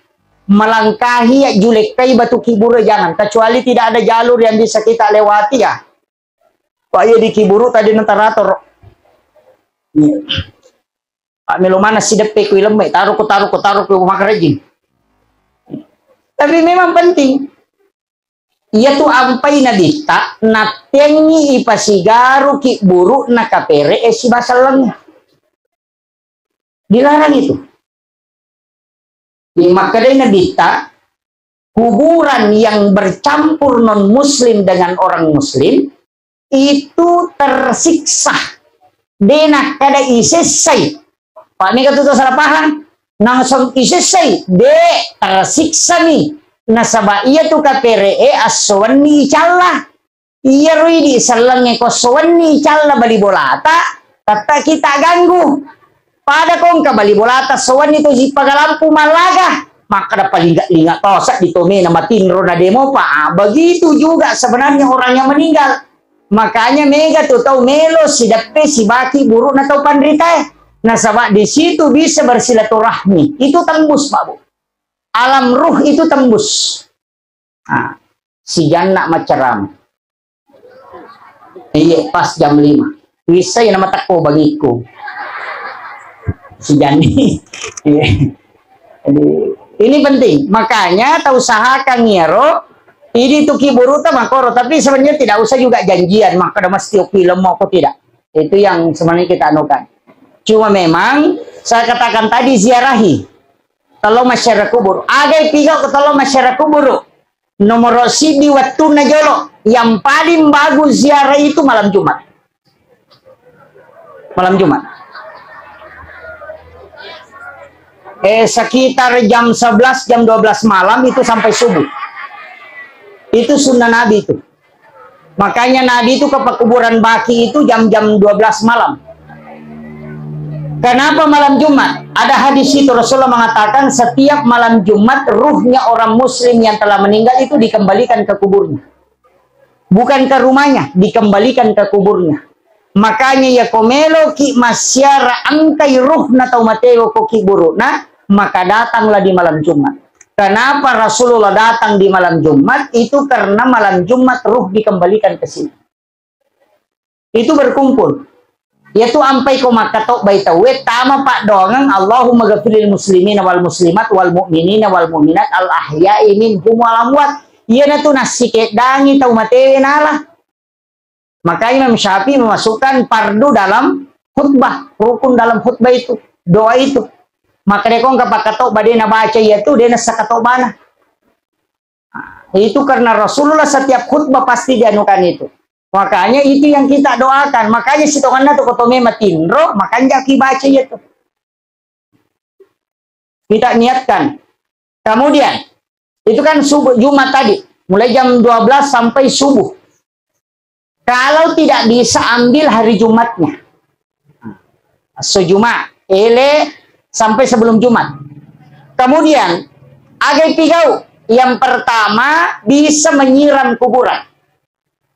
Melangkahi ya julekkai batu kiburu jangan, kecuali tidak ada jalur yang bisa kita lewati ya. Pak iya di kiburu tadi nentarator. Iya. Pak melo mana si deppe kui lemme, taruh ko, taruh ko, taruh ko makarejing. Tapi memang penting. Iya tu ampai Nabitta, nattengi ipasigaru kiburu na kapere e sibaselleng. Dilarang itu. Di makkedai Nabitta, kuburan yang bercampur non muslim dengan orang muslim itu tersiksa. De nakkeda isessai. Pak mega tu salah paham. Langsung isessai. De, tersiksa nih. Nasaba iyatu kapere'e esso wenni icalla. Iyaro idi sellengnge ko esso wenni icalla bali bolata, tette kita ganggu. Pada ko engka bali bolata esso wenni to sipagalampu mallaga, makkeda palinga-linga tosa di tomena matinro na demopa. Ah, begitu juga sebenarnya orang yang meninggal. Makanya mega tu tau melo sideppe sibaki burukna tau panritae. Nasaba di situ bisa bersilaturahmi. Itu tembus, Pak Bu. Alam ruh itu tembus. Ah, si Janna maccarama. Iya, pas jam lima. Wissai nama takko bagiku. Si Janni. Iya. Jadi, ini penting. Makanya, kita usahakan iyaro, idi tu ki buruta makoro, tapi sebenarnya tidak usah juga janjian, maka ada mesti oke lemo aku tidak. Itu yang sebenarnya kita anukan. Cuma memang, saya katakan tadi, ziarahi. Tello masyarakat kubur. Agai pigau ke tello masyarakat kubur. Nomor sidi wettunna jolo. Yang paling bagus ziarah itu malam Jumat. Malam Jumat. Eh, sekitar jam sebelas, jam dua belas malam itu sampai subuh. Itu sunnah Nabi itu. Makanya Nabi itu ke pekuburan Baki itu jam-jam dua belas malam. Kenapa malam Jumat? Ada hadis itu Rasulullah mengatakan setiap malam Jumat ruhnya orang muslim yang telah meninggal itu dikembalikan ke kuburnya. Bukan ke rumahnya, dikembalikan ke kuburnya. Makanya ya ko meloki massiara engkai ruhna tau mateo ko ki burukna, maka datanglah di malam Jumat. Kenapa Rasulullah datang di malam Jumat? Itu karena malam Jumat ruh dikembalikan ke sini. Itu berkumpul. Yaitu ampai ko makkatobbai tauwe, tama paddoangeng, Allahumma ghafirlil muslimina wal muslimat wal mu'minina wal mu'minat al ahya'i minhum wal amwat. Iyanatu nassikeddangi tau matewe nala. Makanya Imam Syafi'i memasukkan fardu dalam khutbah, rukun dalam khutbah itu, doa itu. Maka deko engka pakkatobba de nabaca iyatu, de nassakatobbana. Itu karena Rasulullah setiap khutbah pasti dianukan itu. Makanya itu yang kita doakan. Makanya sitonganna tu kotome matinro, makanya ki baca iyatu. Kita niatkan. Kemudian, itu kan subuh Jumat tadi, mulai jam dua belas sampai subuh. Kalau tidak bisa, ambil hari Jumatnya. Esso Jumat, ele sampai sebelum Jumat. Kemudian, agai pigau, yang pertama bisa menyiram kuburan.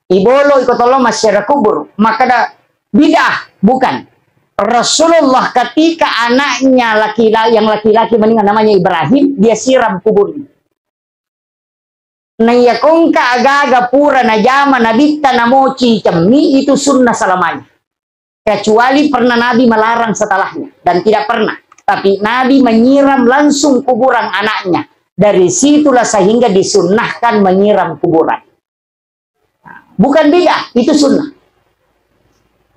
Ibolo iko tollo masyarakat kubur, makkeda bid'ah, bukan. Rasulullah ketika anaknya laki-laki, yang laki-laki meninggal namanya Ibrahim, dia siram kuburnya. Naiyako engka aga-aga pura najama nabitta namoci cemmi, itu sunnah selamanya. Kecuali pernah Nabi melarang setelahnya, dan tidak pernah. Tapi Nabi menyiram langsung kuburan anaknya. Dari situlah sehingga disunnahkan menyiram kuburan. Bukan bid'ah, itu sunnah.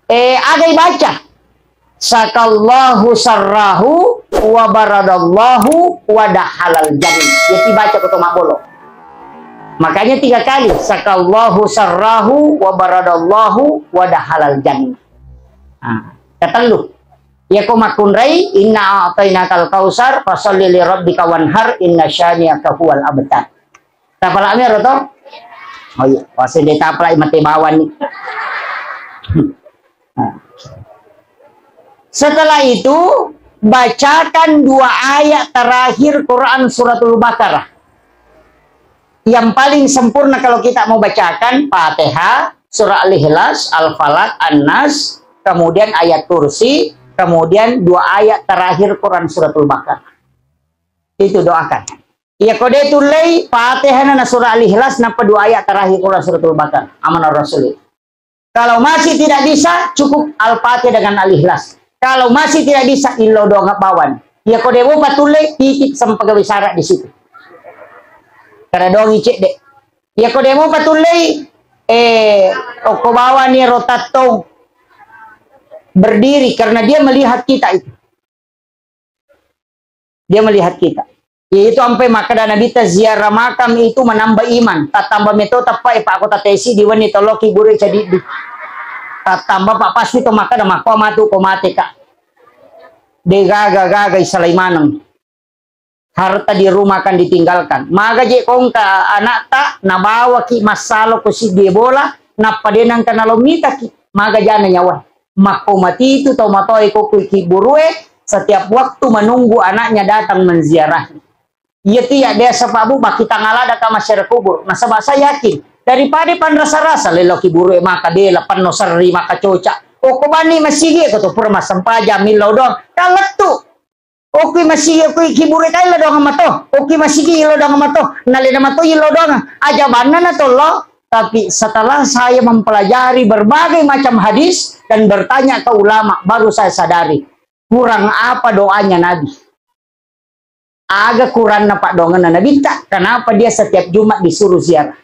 Eh, agai baca, "Sakallahu sarrahu wa baradallahu wa dahalal jannah." Jadi baca ko to mabbolo. Makanya tiga kali, "Sakallahu sarrahu wa baradallahu wa dahalal jannah." Ah, ketellu. Iya ko makkunrai, "Inna a'tainakal kausar, fasalli li rabbika wanhar, inna syani'aka huwal abtar." Tapalak mero to? Oh iya, wase de tapalak mate bawang ni. Nah. Setelah itu, bacakan dua ayat terakhir Quran Suratul Baqarah. Yang paling sempurna kalau kita mau bacakan Fatihah, surah Al-Ikhlas, Al-Falaq, An-Nas, kemudian ayat kursi, kemudian dua ayat terakhir Quran Suratul Baqarah. Itu doakan. Iya, ko de tullei, Fatihah na surah Al-Ikhlas, nappa dua ayat terakhir Quran Suratul Baqarah. Amanah Rasul. Kalau masih tidak bisa, cukup Al-Fatihah dengan Al-Ikhlas. Kalau masih tidak bisa, illo doang bawang. Iya, ko de mopa tullei, titip sama pegawai syarat di situ. Kada doang icek de. Iya, ko de mopa tullei, eh, okko bawang ni rotatto berdiri karena dia melihat kita itu. Dia melihat kita. Yaitu ampai makkeda Nabitta, ziarah makam itu menambah iman. Tattamba meto teppa e, Pak, kota tesi di wenni tolloki buru cadiddi. Tattamba, Pak, pasti to makkeda, makko matu ko mate, Kak. De gaga-gaga isalai maneng. Harta di rumah akan ditinggalkan. Maga je kongka anakta, nabawaki massalo ko siddi bola, nappa de nangka nalo mitaki. Maga jana nyawa. Makko mati itu tau matoe ko kui kiburue, setiap waktu menunggu anaknya datang menziarahi. Iya tu ya biasa Pak Bu, baki tangala daka masyarakat kubur. Nasaba saya yakin, daripada panrasa-rasa lelo kiburue maka bela penno serri maka coca. Okko bani masigi ko to pura massempajang millau doang. Kalettu. Okki masigi, okki kibure kai lo doang mato. Okki masigi lo doang mato. Nalena mato lo doang. Aja banna na tollo. Tapi setelah saya mempelajari berbagai macam hadis dan bertanya ke ulama, baru saya sadari kurang apa doanya Nabi. Aga kuranna paddoangenna Nabitta, kenapa dia setiap Jumat disuruh ziarah?